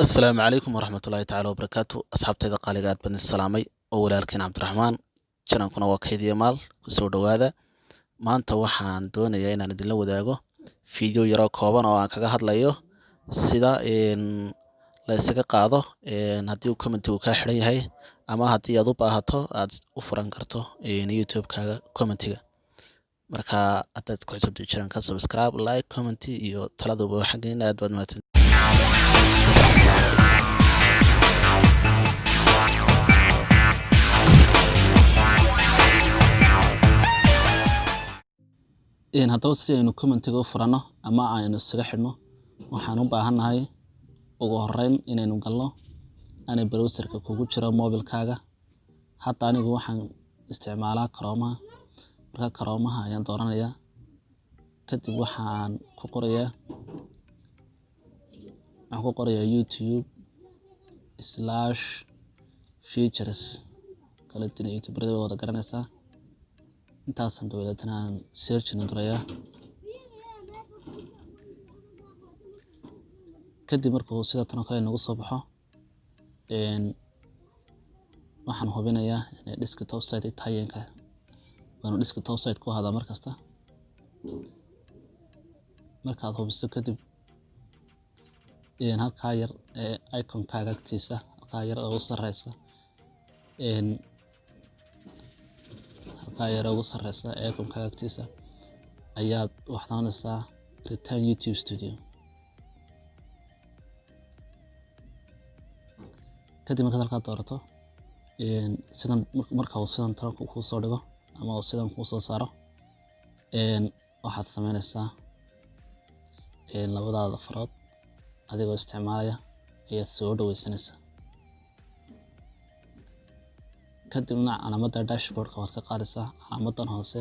Asalaamu calaykum waraxmatullaahi tacaala wabarakaatu. Asxaabtayda qaaliga, aad baan idin salaamay oo walaalkeen Cabdiraxmaan. Channelkuna waa Kaydiya Maal. Kusoo dhowaada. Maanta waxaan doonayaa inaan idinla wadaago video yaroo kooban oo aan kaga hadlayo sida la isaga qaado haddii uu commentigu kaa xidhan yahay ama haddii aad u baahato aad u furan karto YouTube-kaaga commentiga. Marka haddaad ku cusubtay channelka, subscribe, like, comment iyo taladuba xaggeena. Aad baad mahadsan. Haddaba si aynu commentiga u furanno ama aynu isaga xidhno, waxaan u baahannahay ugu horeyn inaynu galno any browserka kugu jiro mobilkaaga. Hadda anigu waxaan isticmaalaa Chromaha. Marka Chromaha ayaan dooranayaa. Kadib waxaan ku qorayaa YouTube/features. Kala duwan YouTuberada waa wada garanaysaa. Intaasan dabadeetna aan searching dirayaa. Kadib markuu sida tan oo kale inagu soo baxo, waxaan hubinayaa inay desktop site ay tahay. Waanu desktop site ku ahadaa mar kasta. Markaad hubiso kadib, halkaa yar ee iconkaaga agtiisa, halkaa yar oo ugu sareysa, halkaa yar oo ugu sareysa ee iconkaaga agtiisa ayaad waxaad doonaysaa "Return YouTube Studio". Kadib markaad halkaa doorato, sidan marka uu sidan tan kuu soo dhigo ama uu sidan kuu soo saaro, waxaad sameynaysaa labadaada farood adigoo isticmaalaya ayaad soo dhaweysanaysaa. Kadibna calaamadda dashboardka waad ka qaadaysaa. Calaamadan hoose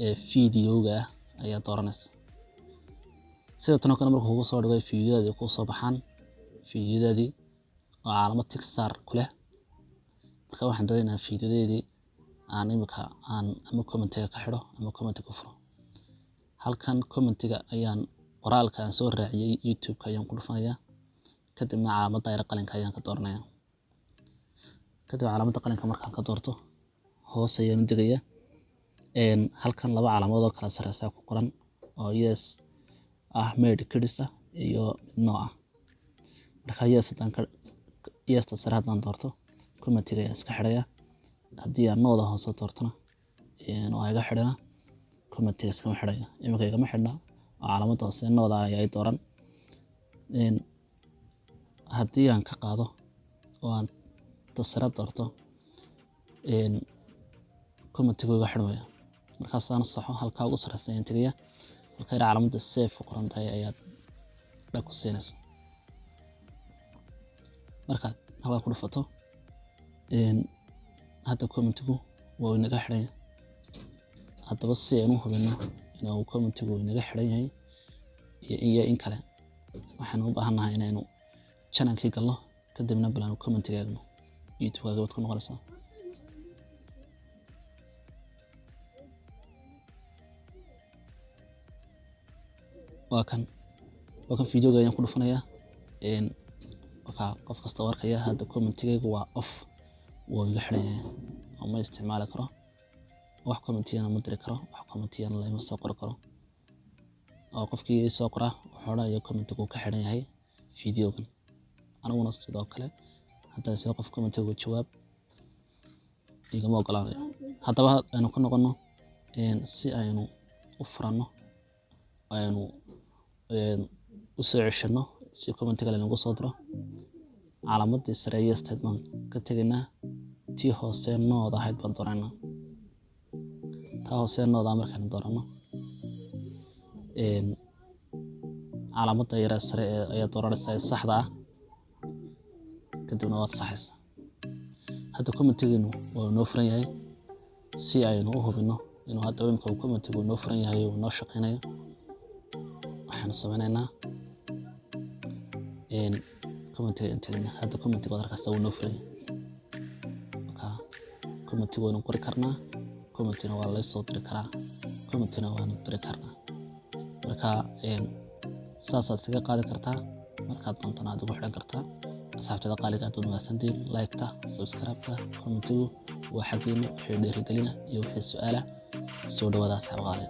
ee videoga ah ayaad dooranaysaa. Sida tan oo kale markuu kugu soo dhigo, videodaadii kuu soo baxaan, videodaadii oo calaamad tick saar ku leh. Marka waxaan doonaynaa videodeedii aan imika aan ama commentiga ka xidho ama commentiga ku furo. Halkan commentiga ayaan qoraalka aan soo raaciyay YouTube-ka ayaan ku dhufanayaa. Kadibna calaamadda yar qalinka ayaan ka dooranayaa. Kadib calaamadda qalinka markaan ka doorto, hoos ayaan u degayaa. Halkan laba calaamadood oo kala sareysa ku qoran oo yes ah, made kids ah, iyo mid no ah. Marka yes haddaan ka yes-ta sare haddaan doorto, commentiga ayaan iska xidhayaa. Haddii aan no-da hoose doortona, waa iga xidhana, commentiga iskama xidhayo. Imika igama xidhna oo calaamadda hoose no-da ayaa i dooran. Haddii aan ka qaado oo aan ta sare doorto, commentigu iga xidhmaya. Markaasaan saxo, halkaa ugu sareysa ayaan tegayaa. Halka yar calaamadda save ku qoran tahay ayaad dhag ku siinaysaa. Markaad halkaa ku dhufato, hadda commentigu waa inaga xidhan yahay. Haddaba si aynu u hubino inuu commentigu inaga xidhan yahay iyo in kale, waxaan u baahannahay inaynu channelkii galno, kadibna bal aanu commentiga eegno. YouTube-kaaga baad ku noqonaysaa. Waa kan videoga ayaan ku dhufanayaa. Wakaa qof kasta oo arkaya, hadda commentigaygu waa off, wuu iga xidhan yahay oo ma isticmaali karo. Wax commentiyana ma diri karo, wax commentiyana lama soo qori karo. Oo qofkii soo qora wuxuu odhanaya commentigu ka xidhan yahay videogan. Aniguna sidoo kale haddaan soo qof commentiga jawaab igama ogolaanayo. Haddaba aynu ku noqono si aynu u furanno, aynu u soo ceshano si commentiga laynagu soo diro. Calaamadii sare yes-teed baan ka tegaynaa, tii hoose no-da ahayd baan dooranaa. Taa hoose no-da markaan doorano, calaamadda yare sare ayaa dooranaysaa ee saxda ah. Kadibna waad saxaysaa. Hadda commentigeenu waa inoo furan yahay. Si aynu u hubino inuu hadda imika uu commentigu inoo furan yahay oo inoo shaqeynayo, waxaanu sameynaynaa commentiga ayaan tegaynaa. Hadda commentiga waad arkaysaa, wuu inoo furan yahay. Marka commentiga waynu qori karnaa, commentina waa laysoo diri karaa, commentina waanu diri karnaa. Marka saasaad iskaga qaadi kartaa. Markaad doontana aad ugu xidhan kartaa. Asxaabtada qaaliga, aad baad mahadsantihiin. Like-ta, subscribe-ta, comment-igu waa xaggeena, wixii dhiirigelina iyo wixii su-aala. Soo dhawaada, asxaab qaaliga.